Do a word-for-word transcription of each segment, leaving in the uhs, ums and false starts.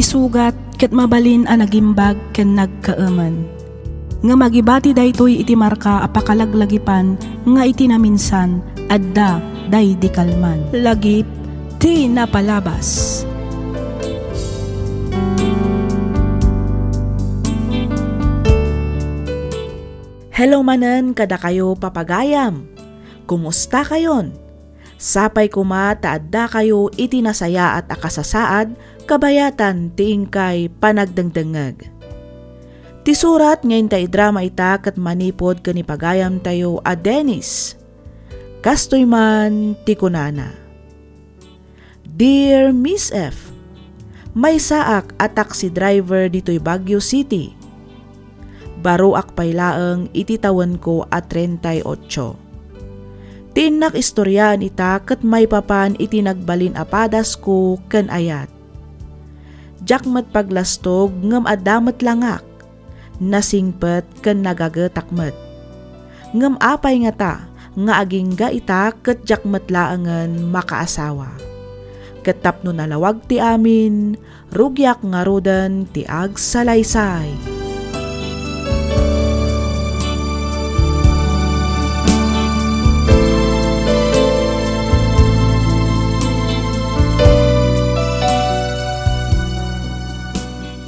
sugat ket mabalin a nagimbag ken nagkaemen. Ngem agibati daytoy iti marka a pakalaglagipan nga iti naminsan, adda daydi kalman. Lagip ti napalabas. Hello manen kadakayo, papagayam. Kumusta kayon? Sapay koma ta addakayo iti nasayaat a kasasaad kabayatan ti inkay panagdengdengngeg. Ti surat nga inta idrama ita ket manipud ken ni pagayamtayo a Dennis. Kastoy man ti kunana, "Dear Miss F, maysaak a taxi driver ditoy Baguio City. Baroak pay laeng iti tawenko a treinta y ocho. Ti innak istoriaan ita ket maipapan iti nagbalin a padasko ken ayat. Diak met paglastog ngem adda met langak. Nasingpet ken nagagetak met. Ngem apay ngata nga agingga ita ket diak met laengen makaasawa? Ket tapno nalawag ti amin, rugiak ngaruden ti agsalaysay."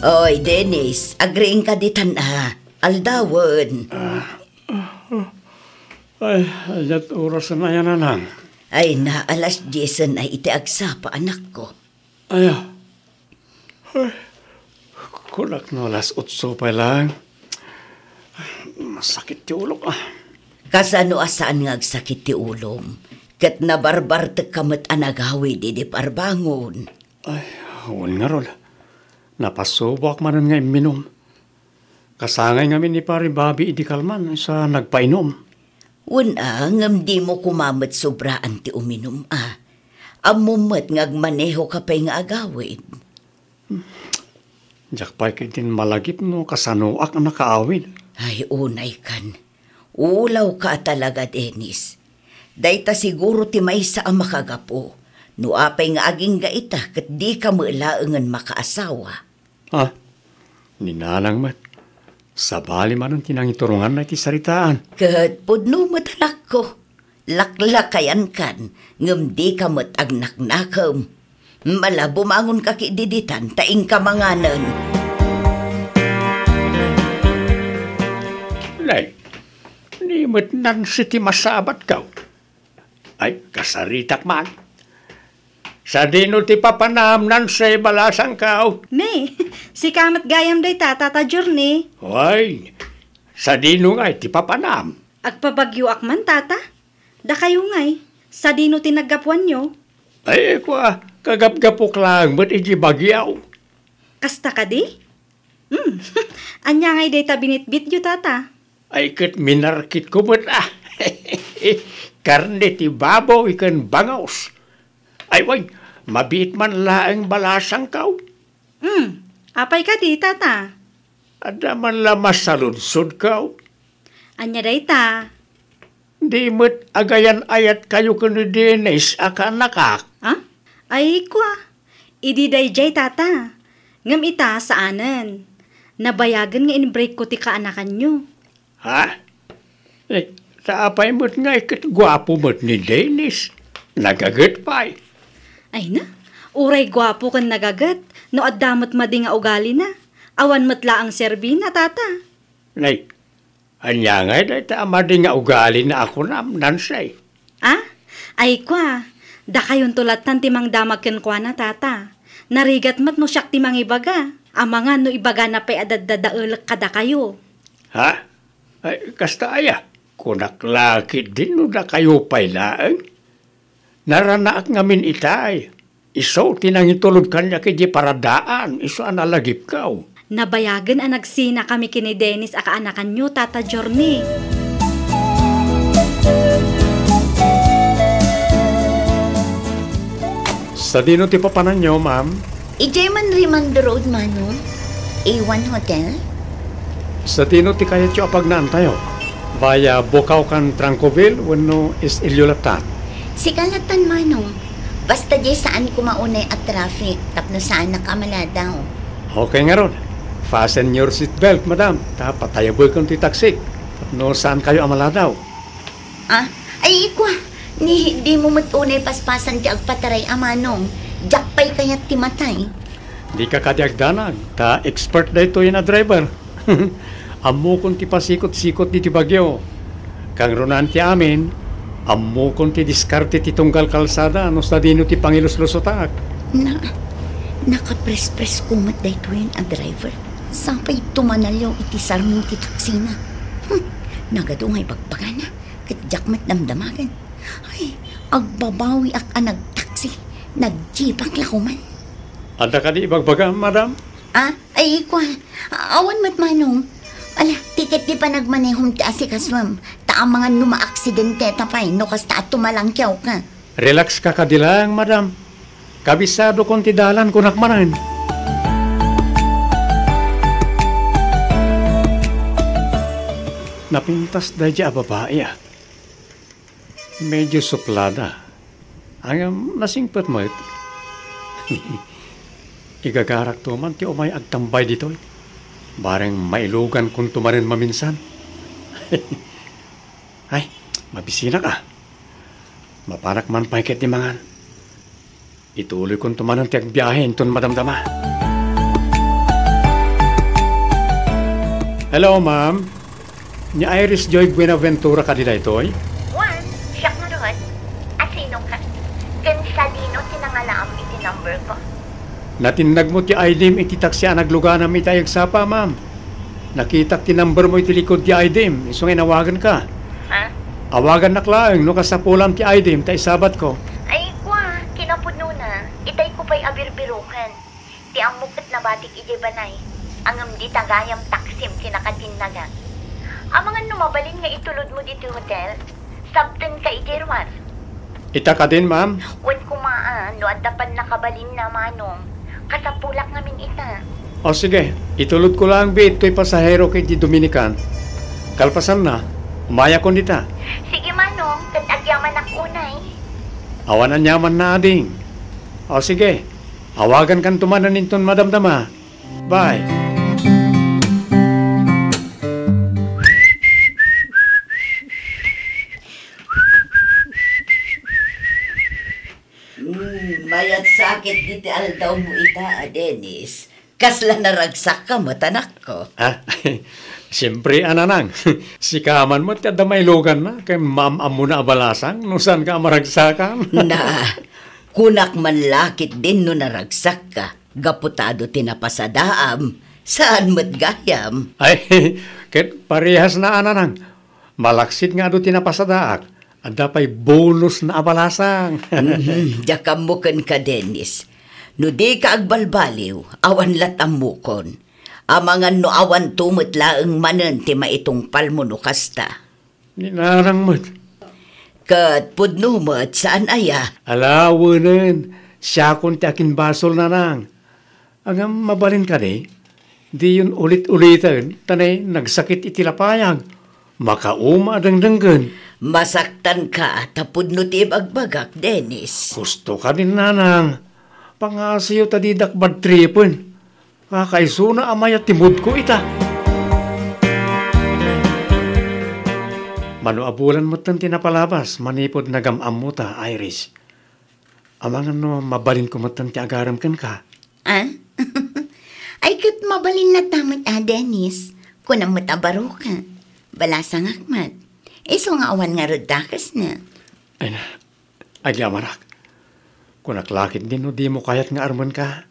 Oy, Dennis, agriingka ditan a. Aldawen. Ah, ah, ay, ayat oras na yan, anang. Ay na, alas diesen ay iti agsapa, anakko. Ay, ah. Ay, kunak no alas otso pay lang. Masakit ti ulok, ah. Kasano a saan nga agsakit ti ulom? Ket nabarbartekka met a nagawid idi parbangon. Ay, wen ngarud. Napasuboak manen nga imminum. Kasangay ngamin ni Pare Bobby idi kalman sa nagpainom. Wen a, ngem dimo koma met sobraan ti uminum a. Ammom met nga agmanehoka pay nga agawid. Diak pay ketdin malagip no kasanoak a nakaawid. Ay, unay kan. Ulawka a talaga, Dennis. Dayta siguro ti maysa a makagapu. No apay nga agingga ita ket dika met laengen makaasawa. Ah, ni nanang met. Sabali manen ti nangituronganna iti saritaan. Ket pudno met, anakko. Laklakayankan, ngem dika met agnaknakem. Mala, bumangonka ketdi ditan ta inka manganen. Nay, ni met Nancy ti masabatko. Ay, kasaritak man. Sadino ti papanam, Nancy, balasangko? Ne, sika met gayam dayta, Tata Journey. Ay, sadino ngay ti papanam? Agpabagyoak man, Tata. Dakayo ngay, sadino ti naggapuanyo? Ay, kua, kagapgapok laeng met iti bagyo. Kasta kadi? Hmm, ania ngay dayta binitbityo, Tata? Ay, ket minarkitko met, ah. Karne ti baboy ken bangus. Ay, wen, mabiit man laeng balasangko. Hmm, apay kadi, Tata? Adda man la masaludsodko. Ania dayta? Di met agayan-ayatkayo ken ni Dennis a kaanakak. Ah? Ay, kua. Idi daydiay, Tata. Ngem ita, saanen. Nabayagen nga in-breakko ti kaanakanyo. Ha? Eh, ta apay met ngay ket guapo met ni Dennis. Nagaget pay. Ay na, uray guapo ken nagaget, no adda met madi nga ugalina. Awan met laeng serbina, Tata. Nay, ania ngay dayta a madi nga ugalina a kunam, Nancy? Ah? Ay, kua, dakayonto lattan ti mangdamag kenkuana, Tata. Narigat met no siak ti mangibaga. Amangan no ibagana pay a daddadaelek kadakayo. Ha? Ay, kasta aya? Kunak la ketdin no dakayo pay laeng. Naranaak ngamin itay. Isu ti nangitulod kaniak idiay paradaan, isu a nalagipko. Nabayagen a nagsinakami ken ni Dennis a kaanakanyo, Tata Journey. Sadino ti papananyo, ma'am? Idiay man Rimando Road, Manong. A one Hotel? Sadino ti kayatyo a pagnaantayo? Via Bocao ken Trancoville wenno East Iliolatan? Sika lattan, Manong. Basta diay saan koma unay a traffic tapno saanak a maladaw. Okay ngarud. Fasten your seat belt, madam. Ta patayabekon ti taksik. No saan kayo a maladaw. Ah, ay, ikwa. Ni, dimo met unay paspasan ti agpataray a manong. Diak pay kayat ti matay. Dika kadi agdanag, ta expert daytoy a driver. Ammokon ti pasikot-sikot ditoy Baguio. Kangrunaan ti amin, ammokon ti diskarte ti tunggal kalsada no sadino ti pangiluslusotak. Na, nakaprespresko met daytoyen a driver. Sapay tumanaliaw iti sarming ti taksina. Hmm, nagadu nga ibagbagana, ket diak met damdamagen. Ay, agbabawiak a nagtaksi. Nagjeepak la koman. Adda kadi ibagbagam, madam? Ah, ay, ikwa. Awan met manong. Ala, ti ket ti panagmanehom ti asikasuem. Ta amangan no maaksidenteta pay, no kasta a tumalangkiawka. Relax ka kadi laeng, madam. Kabisadokon ti dalan, kunak manen. Napintas daydi a babai, ah. Medyo suplada. Ngem nasingpet met. Igagarakto man ti umay agtambay ditoy. Bareng mailugankonto manen maminsan. Ay, mabisinak, ah. Mapanak man pay ket ti mangan. Ituloykonto manen ti agbiahe inton madamdama. Hello, ma'am. Ni Iris Joy Buenaventura kadi daytoy? Wen, siak ngarud. Asino ka? Ken sadino ti nangalaam iti number ko? Natinnag mo ti I D mo iti taksi a nagluganam iti agsapa, ma'am. Nakitak ti number mo iti likod ti I D mo, isu nga inawagan ka. Ha? Awagannak laeng no kasapulam ti I D mo ta isabat ko. Ay, kwa, kinapudnona, itay ko pay a birbiroken. Ti ammok ket nabatik idiay balay. Ngem dita gayam taksim ti nakatinnaga. Amangan no mabalin nga itulod mo ditoy hotel? Sabten ka idiay ruar. Ita kadin, ma'am? Wen koma, a, no adda pannakabalinna, manong. Kasapulak ngamin ita. O, sige. Itulodko laeng biit toy pasahero ken ti Dominican. Kalpasanna, umayakon dita. Sige, manong, ket agyamanak unay. Awan aniamanna, ading. O, sige. Awagankanto manen inton madamdama. Bye. Hmm, mayat sakit diti aldawmo ita, a Dennis. Kasla naragsakka met, anakko. Ah, siempre, a nanang. Sika man met ti adda mailuganna, ken maam-ammona a balasang, no saanka a maragsakan. Na, kunak man la ketdin no naragsakka, gapu ta adu ti napasadaam, saan met gayam. Ay, ket parehasna, a nanang. Malaksid nga adu ti napasadaak, adda pay bonusna a balasang. Mhm, diak ammo kenka, Dennis. No dika agbalbaliw, awan lat ammokon. Amangan no awanto met laeng manen ti maitungpalmo no kasta. Ni nanang met. Ket pudno met, saan aya? Ala, wenen, siakon ti akinbasol, nanang. Ngem mabalin kadi, diyon ulit-uliten, ta ne, nagsakit iti lapayag. Makauma a dengdenggen. Masaktanka ta pudno ti ibagbagak, Dennis. Gusto ka din, nanang. Pangasiyo ta didak bad tripen. Kakaisuna a mayat ti mood ko ita. Mano a bulan metten ti napalabas manipud nagam-ammo ta, Iris. Amangan no mabalinko metten ti agarem kenka. Ah? Ay, ket mabalin latta met a, Dennis. Kunam met a baroka. Balasangak met. Isu nga awan ngarud dakesna. Ay na, agyamanak. Kunak la ketdin no dimo kayat nga armenka.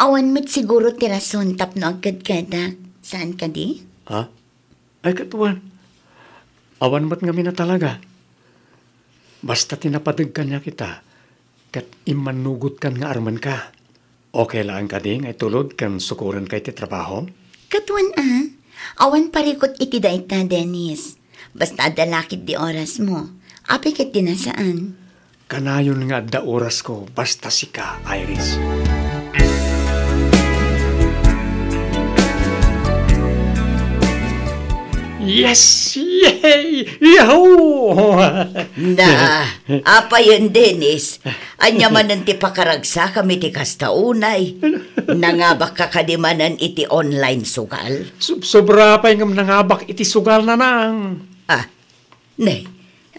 Awan met siguro ti rason tapno agkedkedak. Saan kadi? Ha? Ay, ket wen. Awan met ngamin a talaga. Basta ti napadeg kaniak ita, ket immannugotkan nga armenka. Okay laeng kadi nga itulod ken sukorenka iti trabahom? Ket wen a, awan parikut iti dayta, Dennis. Basta adda la ketdi orasmo. Apay ket di nasaan? Kanayon nga adda orasko basta sika, Iris. Yes! Yay! Yahoo! Na, apayen, Dennis? Ania manen ti pakaragsakam iti kasta unay? Nangabakka kadi manen iti online sugal? Sub-, sobra pay ngem nangabak iti sugal, nanang. Ah, ne,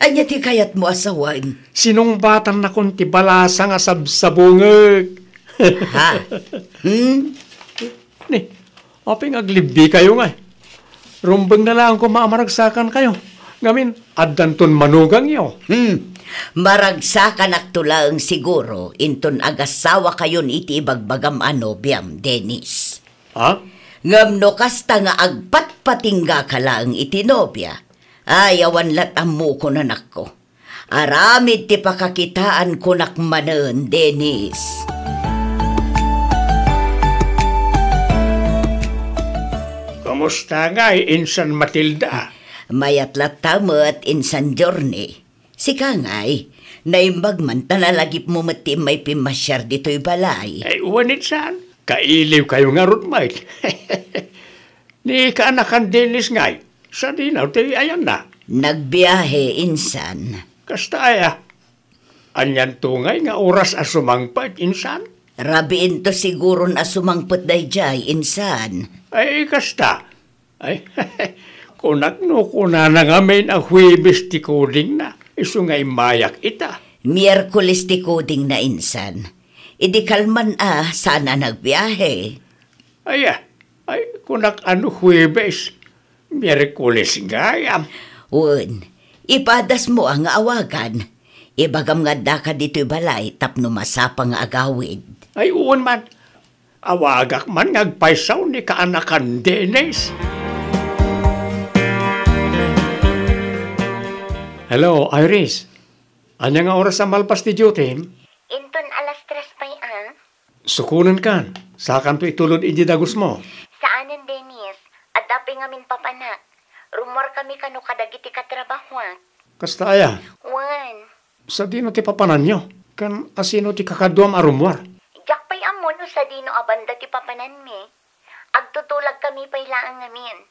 ania ti kayatmo a sawen? Sinungbatannakon ti balasa nga sabsabungek. Ha? Hmm? Ne, apay nga aglibbikayo ngay? Rumbeng na laeng koma a maragsakankayo. Ngamin, addanton manugangyo. Hmm. Maragsakanakto laeng siguro inton agasawakayon iti ibagbagam a nobiam, Dennis. Ha? Ngem no kasta nga agpatpatinggaka laeng iti nobia, ay, awan lat' ammokon, anakko. Aramid ti pakakitaankonak manen, Dennis. Kumusta ngay, Insan Matilda? Mayat latta met, Insan Journey. Sika ngay, naimbag man ta nalagipmo met ti immay pimmasiar ditoy balay. Ay, wen, Insan. Kailiwkayo ngarud met. Ni kaanakan Dennis ngay, sadino ti ayanna? Nagbiahe, Insan. Kasta aya? Anianto ngay nga oras a sumangpet, Insan? Rabiinto siguron a sumangpet daydiay, Insan. Ay, kasta. Ay, kunak no kunana ngamin a Huwebes ti codingna, isu nga immayak ita. Miyerkules ti codingna, Insan. Idi kalman a, saan a nagbiahe. Aya, ay, kunak a no Huwebes, Miyerkules gayam. Wen, ipadasmo a nga awagan. Ibagam nga addaka ditoy balay tapno masapa nga agawid. Ay, wen man. Awagak man nga agpayso ni kaanakan Dennis. Hello, Iris. Ania nga oras a malpas ti duty? Inton alas tres pay a. Sukonenkan, sakanto itulod idiay dagusmo. Saanen, Dennis. Adda pay ngamin papanak. Rummuarkami kano kadagiti katrabahoak. Kasta aya? Wen. Sadino ti papananyo? Ken asino ti kakaduam a rummuar? Diak pay ammo no sadino a banda ti papananmi. Agtutulagkami pay laeng ngamin.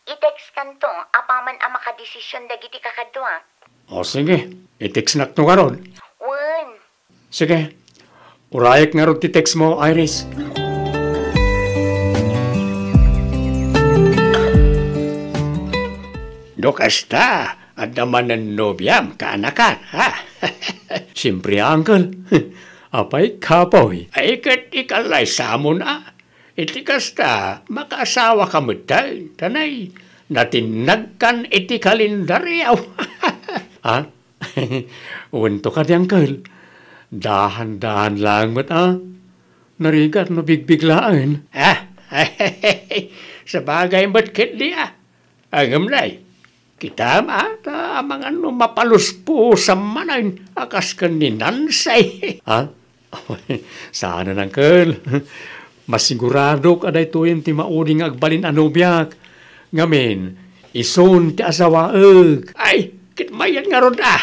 I-textkanto apaman a makadesisyon dagiti kakaduak. O sige, i-textnakto ngarud. Wen. Sige, urayek ngarud ti textmo, Iris. No kasta, adda manen nobiam, kaanakan, ha? Siempre, uncle. Apay, kapoy. Ay, ket ikallaysamo na. Iti kasta, makaasawaka metten, ta nay, natinnagkan iti kalendario. Ha? Wen to kadi, uncle. Dahan-dahan laeng met, a. Narigat no bigbiglaen. Ah, sabagay met ketdi, a. Ngem nay, kitam, a, ta amangan no mapaluspusam manen a kas ken ni Nancy. Ha? Saanen, uncle. Masiguradok a daytoyen ti maudi nga agbalin a nobiak. Ngamin, isun ti asawaek. Ay, ket mayat ngarud, a.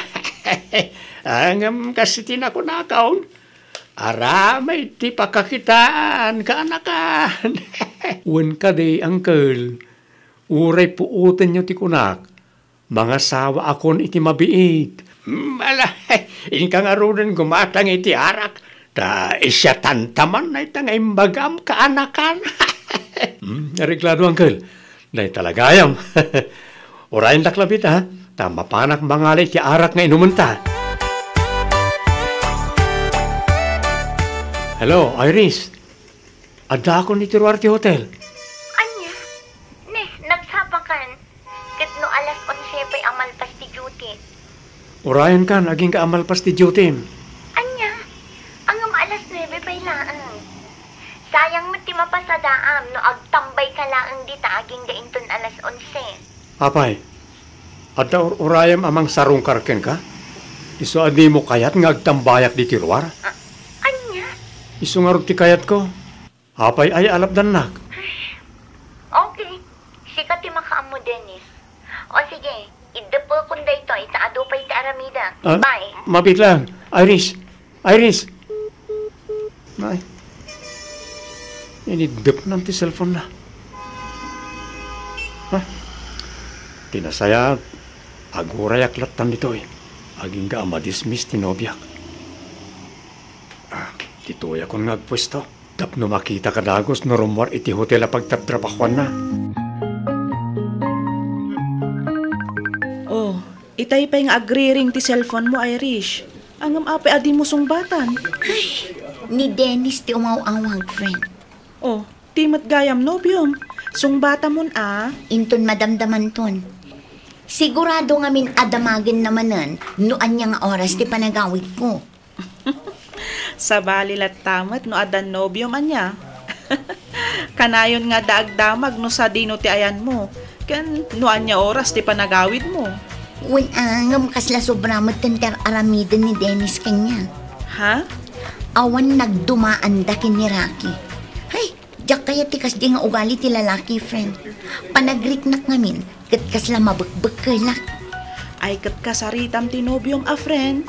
Ah, ngem kas iti nakunakon, aramid ti pakakitaan, kaanakan. Wen kadi, uncle. Uray puotenyo ti kunak, mangasawaakon iti mabiit. Hmm, ala, inka ngaruden gumatang iti arak, ta isiatan ta man dayta nga imbagam, kaanakan. Hmm, areglado, uncle. Dayta la gayam. Urayendak labi, a, ta mapanak mangala iti arak nga inumenta. Hello, Iris. Addaakon iti ruar ti hotel. Ania? Ne, nagsapakan. Ket no alas onse pay a malpas ti duty. Urayenkan, agingga a malpas ti duty. Ania? Ngem alas nuebe pay laeng. Sayang met ti mapasadaam no agtambayka laeng dita agingga inton alas onse. Apay, adda ur-urayem a mangsarungkar kenka? Isu a dimo kayat nga agtambayak ditoy ruar? A-, ania? Isu ngarud ti kayatko. Apay aya a lapdannak? Okay. Sika ti makaammo, Dennis. O sige, iddepekon daytoy ta adu pay ti aramidek. Ah, bye. Mabiit lang. Iris. Iris. Nay. Iniddepnan ti cellphone na. Ha? Ti nasayaat, agurayak lattan ditoy, agingga a madismiss ti nobiak. Ah, ditoyakon nga agpuesto. Tapno makita ka dagus no rummuar iti hotel a pagtatrabahoanna. Oh, itay pay nga agriring ti cellphone mo, Irish. Ngem apay a dimo sungbatan? Ay, ni Dennis ti umaw-awag, friend. Oh, ti met gayam nobiom. Sungbatamon a. Inton madamdamanton. Sigurado ngamin a damagenna manen no ania nga oras ti panagawidko. Sabali latta met no addan nobiom ania. Kanayon nga adda agdamag no sadino ti ayanmo, ken no ania oras ti panagawidmo. Wen a, ngem kasla sobra met ti ar-aramiden ni Dennis kaniak. Ha? Awan nagdumaanda ken ni Rocky. Hay, diak kayat ti kasdi nga ugali ti lalaki, friend. Panagriknak ngamin, ket kasla mabekbekkelak. Ay, ket kasaritam ti nobiom a friend.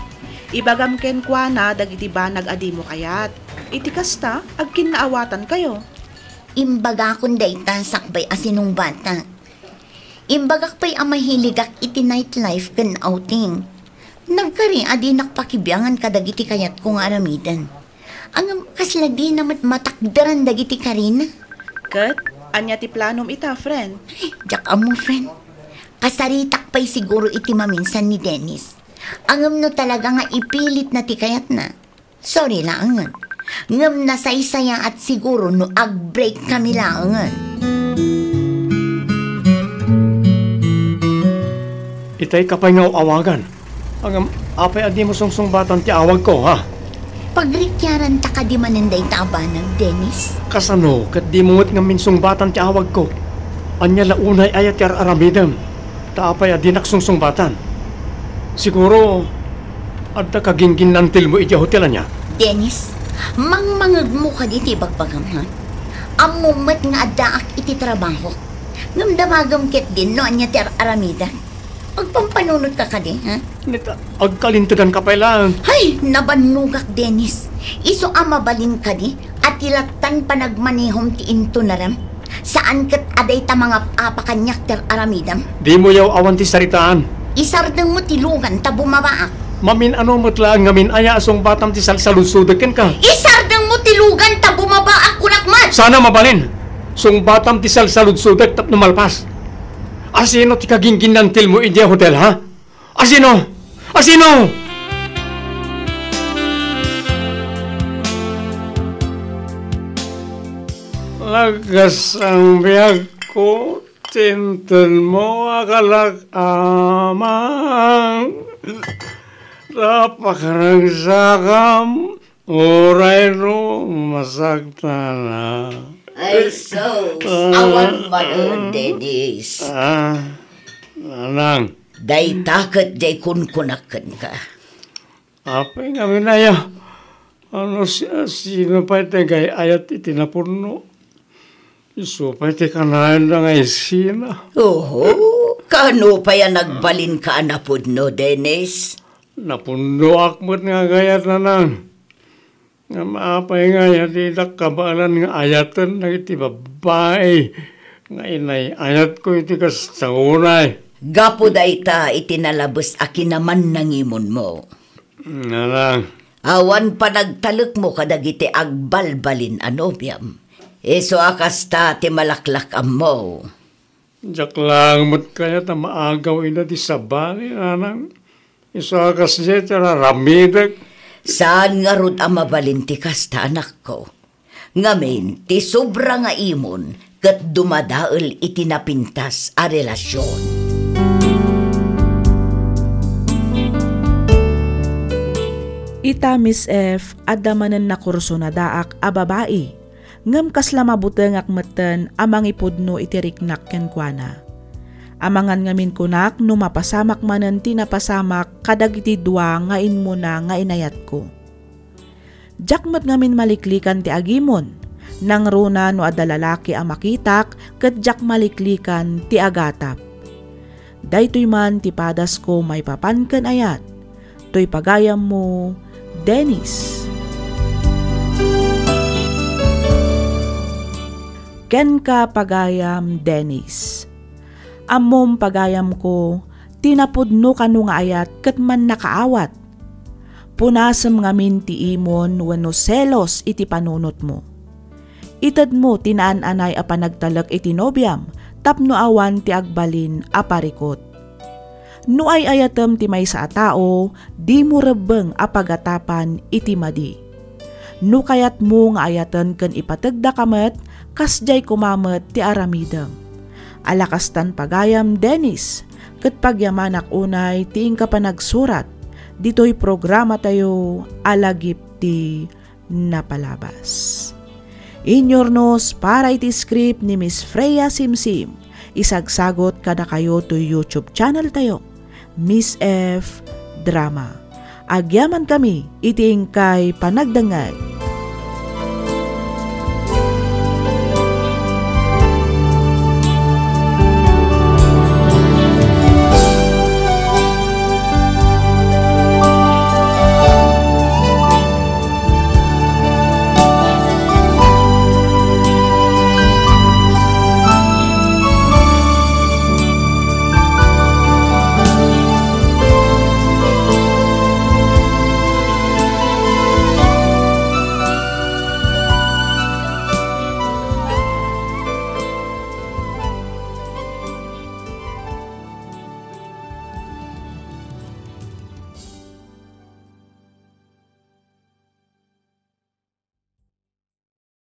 Ibagam kenkuana dagiti banag a dimo kayat. Iti kasta, agkinnaawatankayo. Imbagakon dayta sakbay a sinungbatak. Imbagak pay a mahiligak iti nightlife ken outing. Nagkari a dinak pakibiangan kadagiti kayatko nga aramiden. Ngem kasla dina met matakderan dagiti karina. Ket, ania ti planom ita, friend? Ay, diak ammo, friend. Kasaritak pay siguro iti maminsan ni Dennis. Ngem no talaga nga ipilitna ti kayatna, sorry laengen. Ngem nasaysayaat siguro no ag-break kami laengen. Itay ka pay nga aw-awagan. Ngem apay a dimo sungsungbatan ti awagko, ha? Pagrikiaranta kadi manen dayta a banag, Dennis? Kasano ket dimo met ngamin sungbatan ti awagko? Ania la unay aya ti ar-aramidem? Ta apay a dinak sungsungbatan? Siguro, adda kagingginnantilmo iti hotel, ania? Dennis, mangmangegmo kadi ti ibagbagam, ha? Ammom met nga addaak iti trabaho. Ngem damagem ketdin no ania ti ar-aramidek. Agpampanunotka kadi, ha? Neta, agkalinteganka pay laeng. Hay, nabannogak, Dennis. Isu a mabalin kadi a ti lattan panagmanehom ti intunarem? Saan ket a dayta mangap-apa kaniak ti ar-aramidem? Dimo yaw awan ti saritaan. Isardengmo ti lugan ta bumabaak. Mamin-ano met laeng ngamin aya a sungbatam ti salsaludsodek kenka? Isardengmo ti lugan ta bumabaak, kunak met! Sana mabalin. Sungbatam ti salsaludsodek tapno malpas. Asino ti kagingginnantilmo idiay hotel, ha? Asino? Asino? Lagasang biagko, tintenmo a kalak-amang. Napakaragsakam. Uray no masaktan. Ay, sus! Ah, awan manen, ah, Dennis. Ah, nanang. Dayta ket diay kunkunak kenka. Apay ngamin aya? Ano si, sino pay ti agay-ayat iti napunno? Isu pay ti kanayon nga isina. Oho, kano pay a nagbalinka a napudno, Dennis? Napunnoak met nga agayat, nanang. Ngem apay nga aya didak kabaelan nga ayaten dagiti babbai nga inay-ayatko iti kasta unay? Gapu dayta iti nalabes a kinaman nangimonmo. Nanang. Awan panagtalekmo kadagiti agbalbalin a nobiam. Isu a kasta ti malaklak-ammo. Diak laeng met kayat a maagaw ida ti sabali, nanang. Isu a kasdiay ti ar-aramidek. Saan ngarud a mabalin ti kasta, anakko. Ngamin, ti sobra nga imon ket dumadael iti napintas a relasion. Ita, Miss F, adda manen nakursunadaak a babai. Ngem kasla mabutengak metten a mangipudno iti riknak kenkuana. Amangan ngamin kunak no mapasamak manen ti napasamak kadagiti dua nga immuna nga inayatko. Diak met ngamin maliklikan ti agimon, nangruna no adda lalaki a makitak ket diak maliklikan ti agatap. Daytoy man ti padasko maipapan ken ayat. Toy pagayammo, Dennis. Kenka, pagayam, Dennis. Ammom, pagayamko, ti napudno kano nga ayat ket mannakaawat. Punasem ngamin ti imon wenno selos iti panunotmo. Itedmo ti naan-anay a panagtalek iti nobiam tapno awan ti agbalin a parikut. No ay-ayatem ti maysa a tao, dimo rebbeng a pagatapan iti madi. No kayatmo nga ayaten ken ipategdaka met, kasdiay koma met ti aramidem. Alakastan, pagayam Dennis, ket pagyamanak unay ti inka panagsurat ditoy programatayo a Lagip ti Napalabas. Inyurnos para iti script ni Miss Freya Simsim, isagsagot kadakayo toy YouTube channel tayo, Miss F Drama. Agyaman kami iti inkay panagdengngeg.